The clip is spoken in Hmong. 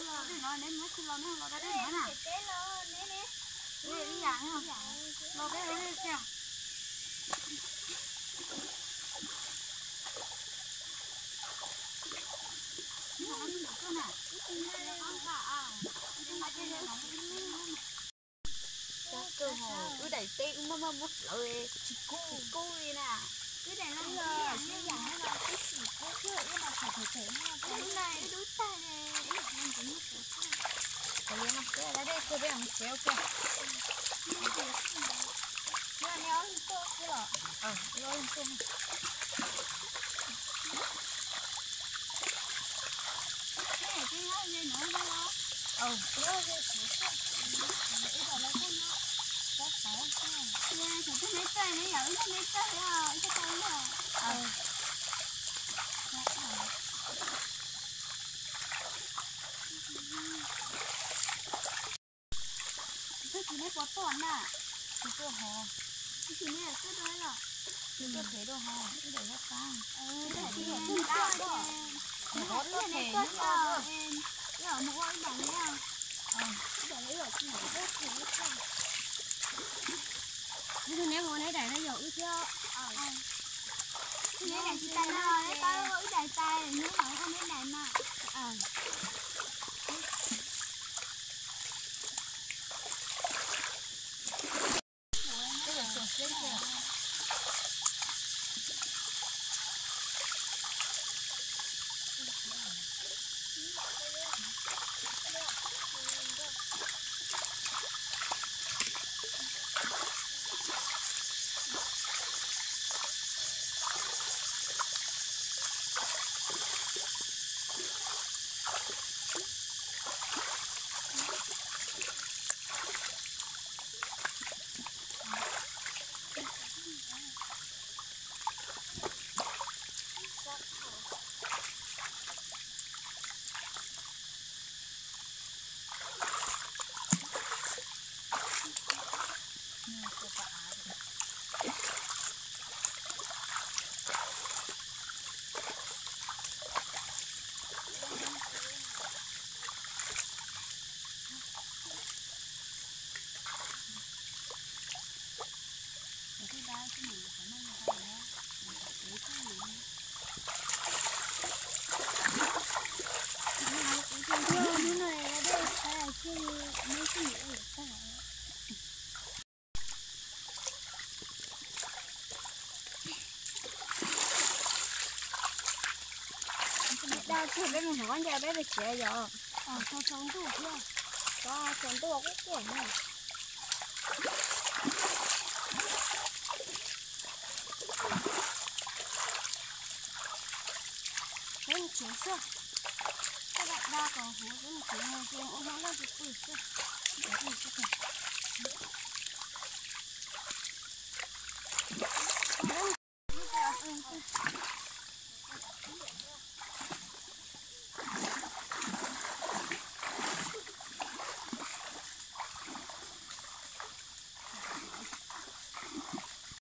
Los dej no, neb muab tsis los neb los da dej no na. Ib yam, los dej no dej kiag. Wb daim teb wb muab muab muab plawv tsis kub li na. Wb daim no ib yam no twb tsis kub, wb daim no phem phem no, wb lub tag li, wb daim no ntxim muab plawv xwb. Kav liam no, peb da dej kiag peb mam tsev ua ke. Neb ob leeg tuaj xwb los? Wb ob leeg tuaj. Twb tsis neb puas tuaj na? Tsis tuaj hov. Tsis neb tuaj rau los? Neb tuaj pem rau hov, wb daim laj qab. Neb tuaj tuaj, wb mus ua ib daim li. Wb neb ua neb daim no yog wb thiab. Neb daim tsis tas no, neb pab ua wb daim tas, neb mam ua neb daim mas. Dag kiag peb mus hnov ncaws peb pes tsev yom. Tsaus ntuj thiab. Tsaus ntuj kuj kuaj na. Peb mus tsev xwb. Tej dag kom huv peb mus tsev, mus tsev ua hmo noj tsis pw xwb.